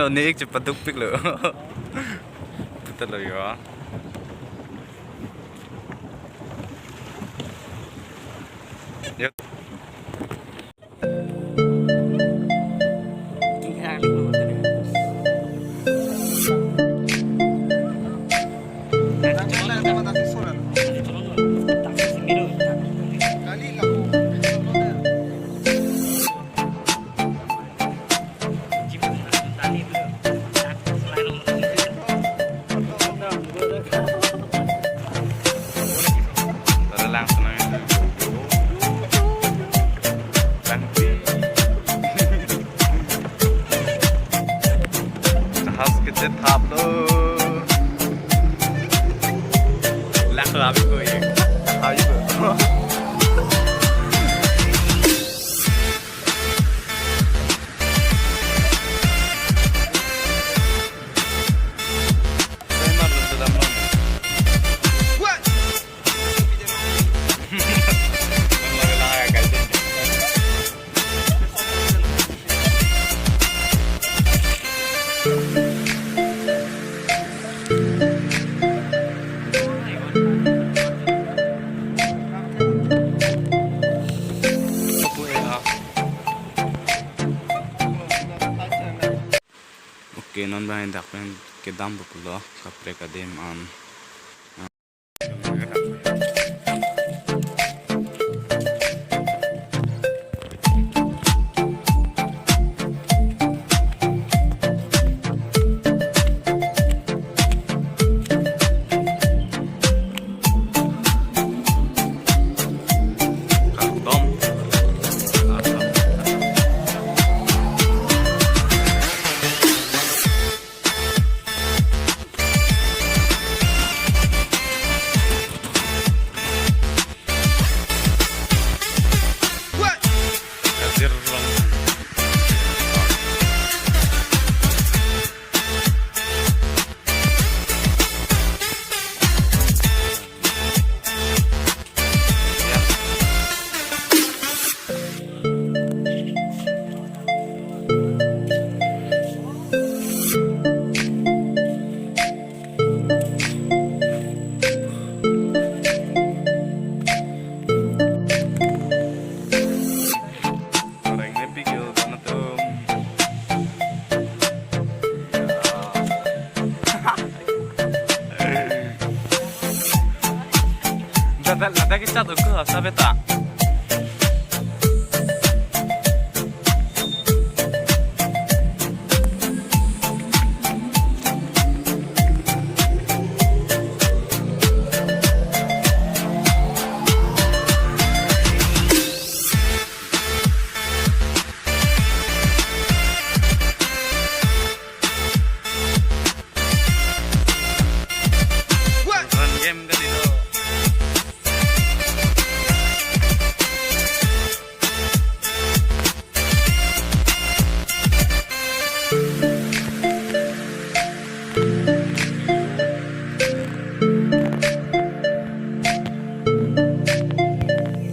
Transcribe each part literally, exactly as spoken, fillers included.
Ne-ik chepadukpiklo. Puta lo yo. Yo. Langsung aja. Langpi. Jahaz kecil thap lo. Lang rabi ko ye. Rabi ko. Okay, non bang dak pen kedam buklo kaprek adim an. Orang ini pikir sana tuh. Ladak, ladak kita tuh ke, sabe ta? Run game kali lo.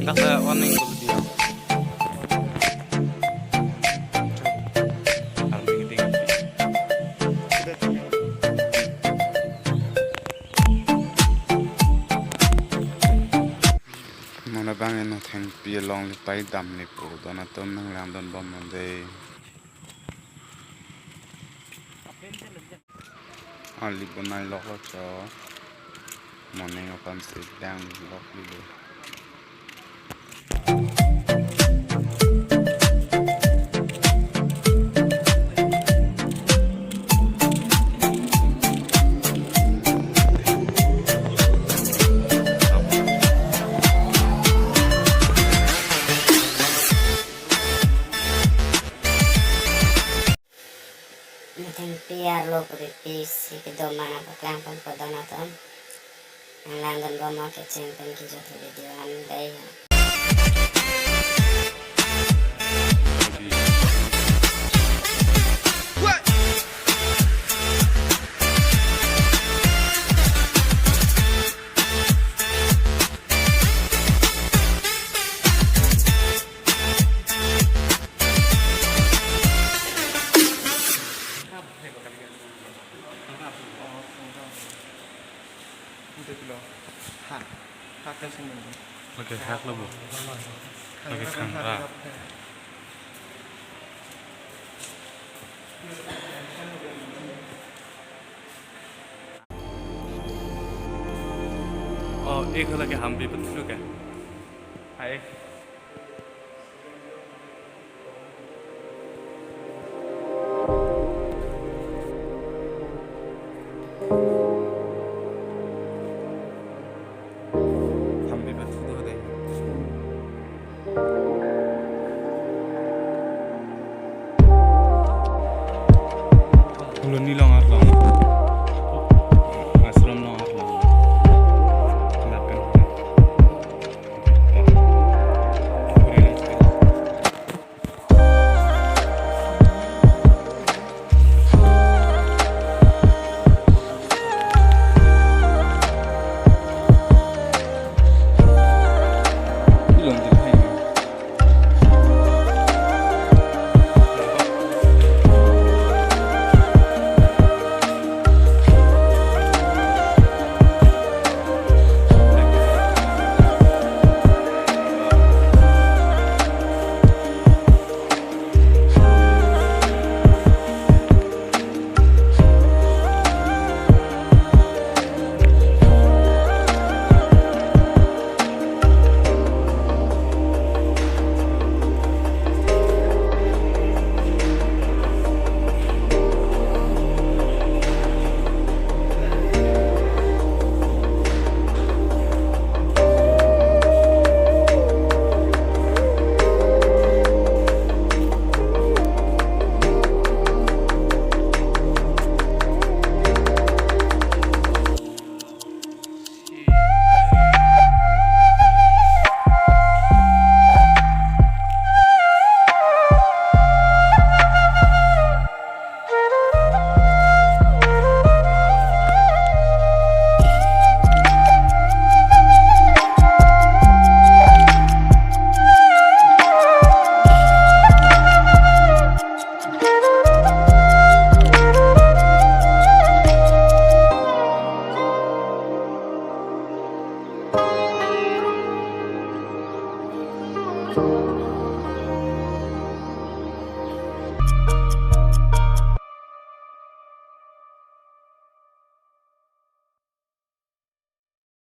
Dak, eh, warning ko dia. Army kiting. Mona bang eno thengpi along le pai damne pu don atum nang langdun bom non dei. Ali bonai lok lo cho. Moning aphan si dang lok lilo. Thengpi arlo puri pisi kedo mana paklang pon po don atum. Nang langdun bom ma kecheng pen kejut video an dei. Hak. Hak kan sini. Lake hak lo bo. Lake khangra. Oh, ek lake Hampi pathu ke. Hai. Hampi pathu do dei. Koloni along arlo.